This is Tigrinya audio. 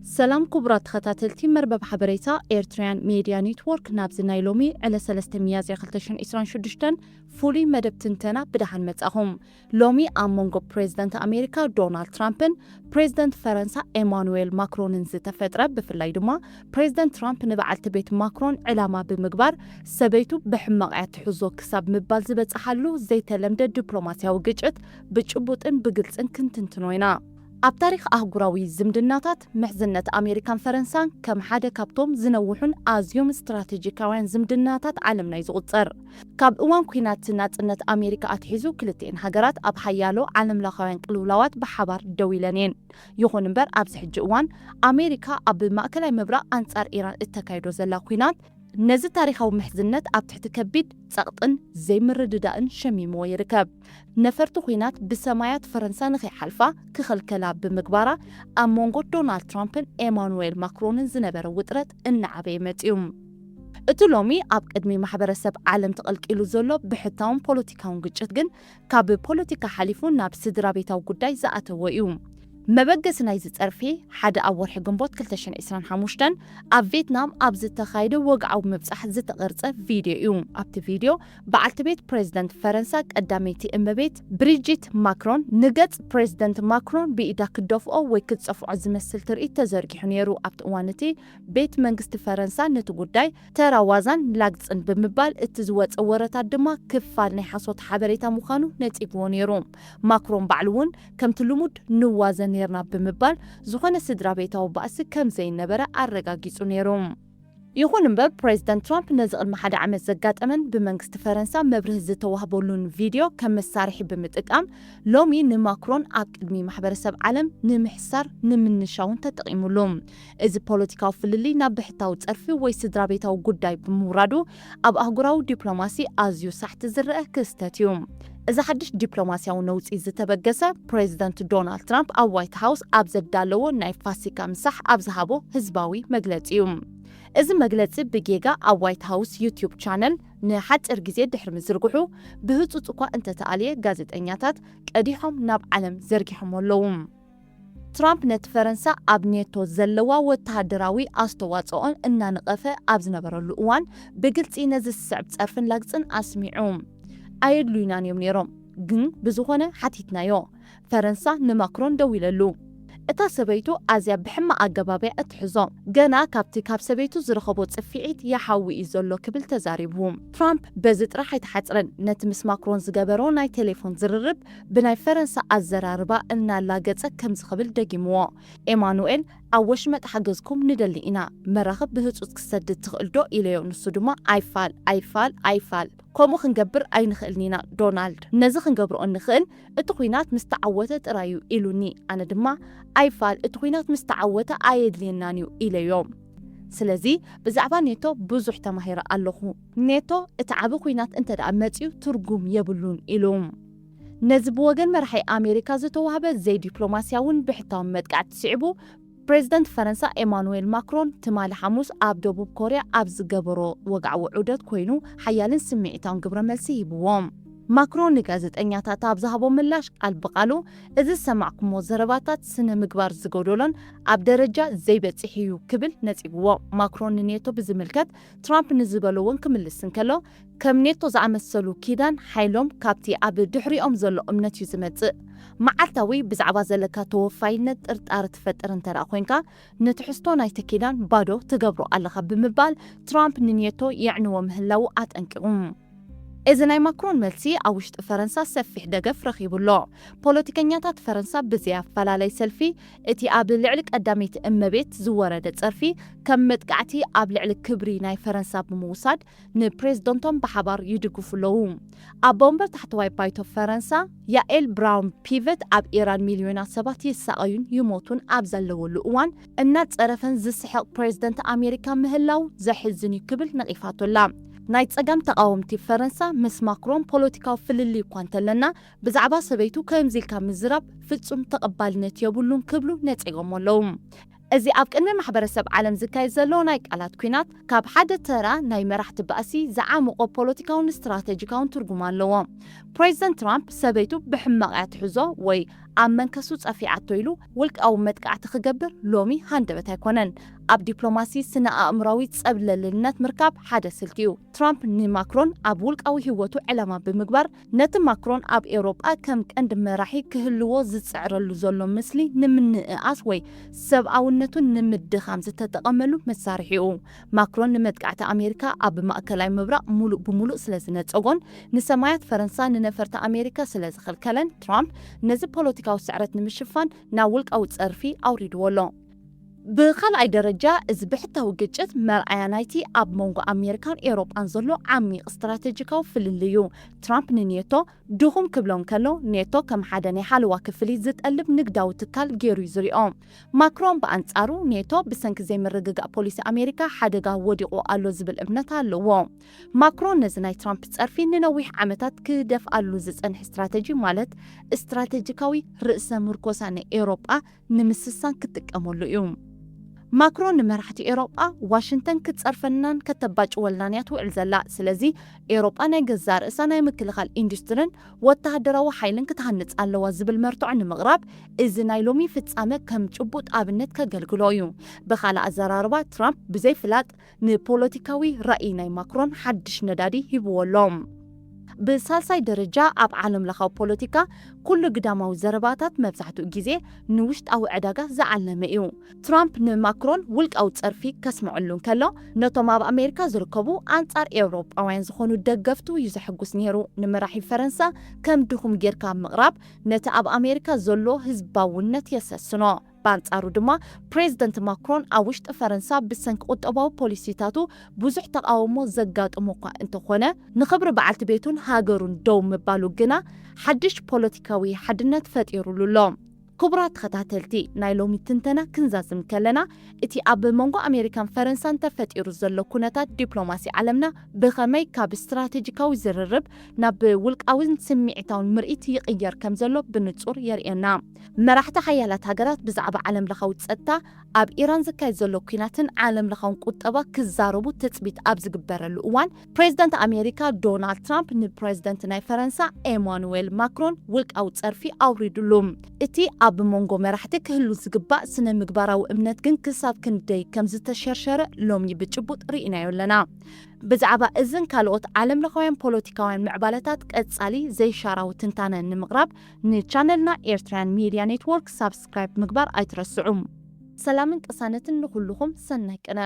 ሰላም ክቡራት ተኸታተልቲ መርበብ ሓበሬታ ኤርትራውያን ሜድያ ኔትወርክ፣ ናብዚ ናይ ሎሚ ዕለት ሰለስተ ሚያዝያ ክልተ ሽሕን ዕስራን ሽዱሽተን ፍሉይ መደብ ትንተና ብደሓን መጻኹም። ሎሚ ኣብ መንጎ ፕሬዝደንት ኣሜሪካ ዶናልድ ትራምፕን ፕሬዝደንት ፈረንሳ ኤማኑኤል ማክሮንን ዝተፈጥረ፣ ብፍላይ ድማ ፕሬዝደንት ትራምፕ ንበዓልቲ ቤት ማክሮን ዕላማ ብምግባር ሰበይቱ ብሕመቕ እያ ትሕዞ ክሳብ ምባል ዝበጽሓሉ ዘይተለምደ ዲፕሎማስያዊ ግጭት ብጭቡጥን ብግልጽን ክንትንትኖ ኢና። ኣብ ታሪኽ ኣህጉራዊ ዝምድናታት፣ ምሕዝነት ኣሜሪካን ፈረንሳን ከም ሓደ ካብቶም ዝነውሑን ኣዝዮም ስትራቴጂካውያን ዝምድናታት ዓለምና እዩ ዝቑጸር። ካብ እዋን ኲናት ናጽነት ኣሜሪካ ኣትሒዙ፣ ክልቲኤን ሃገራት ኣብ ሓያሎ ዓለምለኻውያን ቅልውላዋት ብሓባር ደው ኢለን እየን። ይኹን እምበር፣ ኣብዚ ሕጂ እዋን ኣሜሪካ ኣብ ማእከላይ ምብራቕ ኣንጻር ኢራን እተካይዶ ዘላ ኲናት፣ ነዚ ታሪኻዊ ምሕዝነት ኣብ ትሕቲ ከቢድ ጸቕጥን ዘይምርድዳእን ሸሚምዎ ይርከብ። ነፈርቲ ኲናት ብሰማያት ፈረንሳ ንኸይሓልፋ ክኸልከላ ብምግባራ፣ ኣብ መንጎ ዶናልድ ትራምፕን ኤማኑኤል ማክሮንን ዝነበረ ውጥረት እናዓበየ መጺኡ። እቲ ሎሚ ኣብ ቅድሚ ማሕበረሰብ ዓለም ተቐልቂሉ ዘሎ ብሕታውን ፖለቲካውን ግጭት ግን፣ ካብ ፖለቲካ ሓሊፉ ናብ ስድራ ቤታዊ ጉዳይ ዝኣተወ እዩ። መበገሲ ናይዚ ጸርፊ፣ ሓደ ኣብ ወርሒ ግንቦት ክልተ ሽሕን ዕስራን ሓሙሽተን ኣብ ቬትናም ኣብ ዝተኻየደ ወግዓዊ ምብጻሕ ዝተቐርጸ ቪድዮ እዩ። ኣብቲ ቪድዮ፣ በዓልቲ ቤት ፕሬዝደንት ፈረንሳ ቀዳመይቲ እመቤት ብሪጂት ማክሮን፣ ንገጽ ፕሬዝደንት ማክሮን ብኢዳ ክትደፍኦ ወይ ክትጸፍዖ ዝመስል ትርኢት ተዘርጊሑ ነይሩ። ኣብቲ እዋን እቲ፣ ቤት መንግስቲ ፈረንሳ ነቲ ጉዳይ ተራ ዋዛን ላግጽን ብምባል፣ እቲ ዝወጸ ወረታት ድማ ክፋል ናይ ሓሶት ሓበሬታ ምዃኑ ነጺግዎ ነይሩ። ማክሮን ባዕሉ እውን፣ ከምቲ ልሙድ ንዋዘ ነይርና ብምባል፣ ዝኾነ ስድራ ቤታዊ ባእሲ ከም ዘይነበረ ኣረጋጊጹ ነይሩ። ይኹን እምበር፣ ፕሬዝደንት ትራምፕ ነዚ ቅድሚ ሓደ ዓመት ዘጋጠመን ብመንግስቲ ፈረንሳ መብርሂ ዝተዋህበሉን ቪድዮ ከም መሳርሒ ብምጥቃም፣ ሎሚ ንማክሮን ኣብ ቅድሚ ማሕበረሰብ ዓለም ንምሕሳር ንምንሻውን ተጠቒሙሉ። እዚ ፖለቲካዊ ፍልልይ ናብ ብሕታዊ ጸርፊ ወይ ስድራ ቤታዊ ጉዳይ ብምውራዱ፣ ኣብ ኣህጉራዊ ዲፕሎማሲ ኣዝዩ ሳሕቲ ዝረአ ክስተት እዩ። እዚ ሓድሽ ዲፕሎማስያዊ ነውጺ ዝተበገሰ፣ ፕሬዝደንት ዶናልድ ትራምፕ ኣብ ዋይት ሃውስ ኣብ ዘዳለዎ ናይ ፋሲካ ምሳሕ ኣብ ዝሃቦ ህዝባዊ መግለጺ እዩ። እዚ መግለጺ ብጌጋ ኣብ ዋይት ሃውስ ዩቱብ ቻነል ንሓጺር ግዜ ድሕሪ ምዝርግሑ፣ ብህጹጽ እኳ እንተተኣልየ፣ ጋዜጠኛታት ቀዲሖም ናብ ዓለም ዘርጊሖሞ ኣለዉ። ትራምፕ ነቲ ፈረንሳ ኣብ ኔቶ ዘለዋ ወተሃደራዊ ኣስተዋጽኦን እናነቐፈ ኣብ ዝነበረሉ እዋን፣ ብግልጺ ነዚ ዝስዕብ ጸርፍን ላግጽን ኣስሚዑ። ኣየድልዩናን እዮም ነይሮም፣ ግን ብዝኾነ ሓቲትናዮ። ፈረንሳ ንማክሮን ደዊለሉ። እታ ሰበይቱ ኣዝያ ብሕማቕ ኣገባብ እያ እትሕዞ። ገና ካብቲ ካብ ሰበይቱ ዝረኸቦ ጽፍዒት ይሓዊ እዩ ዘሎ ክብል ተዛሪቡ። ትራምፕ በዚ ጥራሕ ኣይተሓጽረን። ነቲ ምስ ማክሮን ዝገበሮ ናይ ቴሌፎን ዝርርብ ብናይ ፈረንሳ ኣዘራርባ እናላገጸ ከምዚ ክብል ደጊምዎ። ኤማኑኤል፣ ኣብ ወሽመጥ ሓገዝኩም ንደሊ ኢና። መራኽብ ብህጹጽ ክሰድድ ትኽእል ዶ? ኢለዮ። ንሱ ድማ፣ ኣይፋል፣ ኣይፋል፣ ኣይፋል። ከምኡ ክንገብር ኣይንኽእልን ኢና ዶናልድ። ነዚ ክንገብሮ እንኽእል፣ እቲ ኲናት ምስ ተዓወተ ጥራይ እዩ ኢሉኒ። ኣነ ድማ፣ ኣይፋል፣ እቲ ኲናት ምስ ተዓወተ ኣየድልየናን እዩ ኢለዮ። ስለዚ ብዛዕባ ኔቶ ብዙሕ ተማሂረ ኣለኹ። ኔቶ እቲ ዓቢ ኲናት እንተ ደኣ መጺኡ ትርጉም የብሉን ኢሉ። ነዚ ብወገን መራሒ ኣሜሪካ ዝተዋህበ ዘይዲፕሎማስያውን ብሕታውን መጥቃዕቲ ስዒቡ፣ ፕሬዝደንት ፈረንሳ ኤማኑኤል ማክሮን ትማሊ ሓሙስ ኣብ ደቡብ ኮርያ ኣብ ዝገበሮ ወግዓዊ ዑደት ኮይኑ ሓያልን ስምዒታውን ግብረ መልሲ ሂብዎ። ማክሮን ንጋዜጠኛታት ኣብ ዝሃቦ ምላሽ ቃል ብቓሉ፣ እዚ ዝሰማዕኩሞ ዘረባታት ስነ ምግባር ዝጎደሎን ኣብ ደረጃ ዘይበጽሕ እዩ ክብል ነጺግዎ። ማክሮን ንኔቶ ብዝምልከት ትራምፕ ንዝበሎ እውን ክምልስ እንከሎ፣ ከም ኔቶ ዝኣመሰሉ ኪዳን ሓይሎም ካብቲ ኣብ ድሕሪኦም ዘሎ እምነት እዩ ዝመጽእ። መዓልታዊ ብዛዕባ ዘለካ ተወፋይነት ጥርጣረ ትፈጥር እንተ ደኣ ኮይንካ፣ ንትሕዝቶ ናይቲ ኪዳን ባዶ ትገብሮ ኣለኻ ብምባል ትራምፕ ንኔቶ የዕንዎ ምህላዉ ኣጠንቂቑ። እዚ ናይ ማክሮን መልሲ ኣብ ውሽጢ ፈረንሳ ሰፊሕ ደገፍ ረኺቡ ኣሎ። ፖለቲከኛታት ፈረንሳ ብዘይ ኣፈላላይ ሰልፊ እቲ ኣብ ልዕሊ ቀዳመይቲ እመቤት ዝወረደ ጸርፊ ከም መጥቃዕቲ ኣብ ልዕሊ ክብሪ ናይ ፈረንሳ ብምውሳድ ንፕሬዝደንቶም ብሓባር ይድግፉ ኣለዉ። ኣቦ ወንበር ታሕተዋይ ባይቶ ፈረንሳ ያኤል ብራውን ፒቨት ኣብ ኢራን ሚልዮናት ሰባት ይሳቐዩን ይሞቱን ኣብ ዘለወሉ እዋን እናጸረፈን ዝስሕቕ ፕሬዝደንት ኣሜሪካ ምህላው ዘሕዝን እዩ ክብል ነቒፋቶ ኣላ። ናይ ጸጋም ተቓወምቲ ፈረንሳ ምስ ማክሮን ፖለቲካዊ ፍልልይ እኳ እንተለና ብዛዕባ ሰበይቱ ከምዚ ኢልካ ምዝራብ ፍጹም ተቐባልነት የብሉን ክብሉ ነጺጎሞ ኣለዉ። እዚ ኣብ ቅድሚ ማሕበረሰብ ዓለም ዝካየድ ዘሎ ናይ ቃላት ኲናት፣ ካብ ሓደ ተራ ናይ መራሕቲ ባእሲ ዝዓመቖ ፖለቲካውን ስትራተጂካውን ትርጉም ኣለዎ። ፕሬዚደንት ትራምፕ ሰበይቱ ብሕመቕ እያ ትሕዞ ወይ ኣብ መንከሱ ጸፊዓቶ ኢሉ ውልቃዊ መጥቃዕቲ ክገብር ሎሚ ሃንደበት ኣይኮነን። ኣብ ዲፕሎማሲ ስነ ኣእምራዊ ጸብለልነት ምርካብ ሓደ ስልቲ እዩ። ትራምፕ ንማክሮን ኣብ ውልቃዊ ህይወቱ ዕላማ ብምግባር ነቲ ማክሮን ኣብ ኤውሮጳ ከም ቀንዲ መራሒ ክህልዎ ዝጽዕረሉ ዘሎ ምስሊ ንምንእኣስ ወይ ሰብኣውነቱ ንምድኻም ዝተጠቐመሉ መሳርሒኡ። ማክሮን ንመጥቃዕቲ ኣሜሪካ ኣብ ማእከላይ ምብራቕ ሙሉእ ብሙሉእ ስለ ዝነጸጎን ንሰማያት ፈረንሳ ንነፈርቲ ኣሜሪካ ስለ ዝኸልከለን ትራምፕ ነዚ ፖለቲካዊ ስዕረት ንምሽፋን ናብ ውልቃዊ ጸርፊ ኣውሪድዎ ኣሎ። ብኻልኣይ ደረጃ እዚ ብሕታዊ ግጭት መርኣያ ናይቲ ኣብ መንጎ ኣሜሪካን ኤውሮጳን ዘሎ ዓሚቕ ስትራቴጂካዊ ፍልልይ እዩ። ትራምፕ ንኔቶ ድኹም ክብሎ እንከሎ ኔቶ ከም ሓደ ናይ ሓለዋ ክፍሊ ዝጠልብ ንግዳዊ ትካል ገይሩ እዩ ዝሪኦ። ማክሮን ብኣንጻሩ ኔቶ ብሰንኪ ዘይምርግጋእ ፖሊሲ ኣሜሪካ ሓደጋ ወዲቑ ኣሎ ዝብል እምነት ኣለዎ። ማክሮን ነዚ ናይ ትራምፕ ጸርፊ ንነዊሕ ዓመታት ክደፍኣሉ ዝጸንሐ ስትራተጂ ማለት ስትራቴጂካዊ ርእሰ ምርኮሳ ናይ ኤውሮጳ ንምስሳን ክጥቀመሉ እዩ። ማክሮን ንመራሕቲ ኤውሮጳ ዋሽንግተን ክትጸርፈናን ከተባጭወልናን እያ ትውዕል ዘላ። ስለዚ ኤውሮጳ ናይ ገዛእ ርእሳ ናይ ምክልኻል ኢንዱስትርን ወተሃደራዊ ሓይልን ክትሃንጽ ኣለዋ ዝብል መርትዖ ንምቕራብ እዚ ናይ ሎሚ ፍጻመ ከም ጭቡጥ ኣብነት ከገልግሎ እዩ። ብኻልእ ኣዘራርባ ትራምፕ ብዘይ ፍላጥ ንፖለቲካዊ ራእይ ናይ ማክሮን ሓድሽ ነዳዲ ሂብዎ ኣሎ። ብሳልሳይ ደረጃ ኣብ ዓለም ለኻዊ ፖለቲካ ኩሉ ግዳማዊ ዘረባታት መብዛሕትኡ ግዜ ንውሽጣዊ ዕዳጋ ዝዓለመ እዩ። ትራምፕ ንማክሮን ውልቃዊ ጸርፊ ከስምዐሉ እንከሎ ነቶም ኣብ ኣሜሪካ ዝርከቡ ኣንጻር ኤውሮጳውያን ዝኾኑ ደገፍቱ እዩ ዘሐጉስ ነይሩ። ንመራሒ ፈረንሳ ከም ድኹም ጌርካ ምቕራብ ነቲ ኣብ ኣሜሪካ ዘሎ ህዝባውነት የሰስኖ። ብኣንጻሩ ድማ ፕሬዝደንት ማክሮን ኣብ ውሽጢ ፈረንሳ ብሰንኪ ቁጠባዊ ፖሊሲታቱ ብዙሕ ተቓውሞ ዘጋጥሞ እኳ እንተኾነ ንኽብሪ በዓልቲ ቤቱን ሃገሩን ደው ምባሉ ግና ሓድሽ ፖለቲካዊ ሓድነት ፈጢሩሉ ኣሎ። ክቡራት ተኸታተልቲ ናይ ሎሚ ትንተና ክንዛዝም ከለና እቲ ኣብ መንጎ ኣሜሪካን ፈረንሳን ተፈጢሩ ዘሎ ኩነታት ዲፕሎማሲ ዓለምና ብኸመይ ካብ ስትራቴጂካዊ ዝርርብ ናብ ውልቃውን ስምዒታውን ምርኢት ይቕየር ከም ዘሎ ብንጹር የርእየና። መራሕቲ ሓያላት ሃገራት ብዛዕባ ዓለም ለኻዊ ጸጥታ ኣብ ኢራን ዝካየድ ዘሎ ኲናትን ዓለም ለኻውን ቁጠባ ክዛረቡ ትጽቢት ኣብ ዝግበረሉ እዋን ፕሬዝደንት ኣሜሪካ ዶናልድ ትራምፕ ንፕሬዝደንት ናይ ፈረንሳ ኤማኑዌል ማክሮን ውልቃዊ ጸርፊ ኣውሪዱሉ። እቲ ኣብ መንጎ መራሕቲ ክህሉ ዝግባእ ስነ ምግባራዊ እምነት ግን ክሳብ ክንደይ ከም ዝተሸርሸረ ሎሚ ብጭቡጥ ርኢናዮ ኣለና። ብዛዕባ እዝን ካልኦት ዓለም ለኻውያን ፖለቲካውያን ምዕባለታት ቀጻሊ ዘይሻራዊ ትንታነ ንምቕራብ ንቻነልና ኤርትራያን ሚድያ ኔትወርክ ሳብስክራይብ ምግባር ኣይትረስዑ። ሰላምን ቅሳነትን ንኹልኹም ሰናይ ቅነ።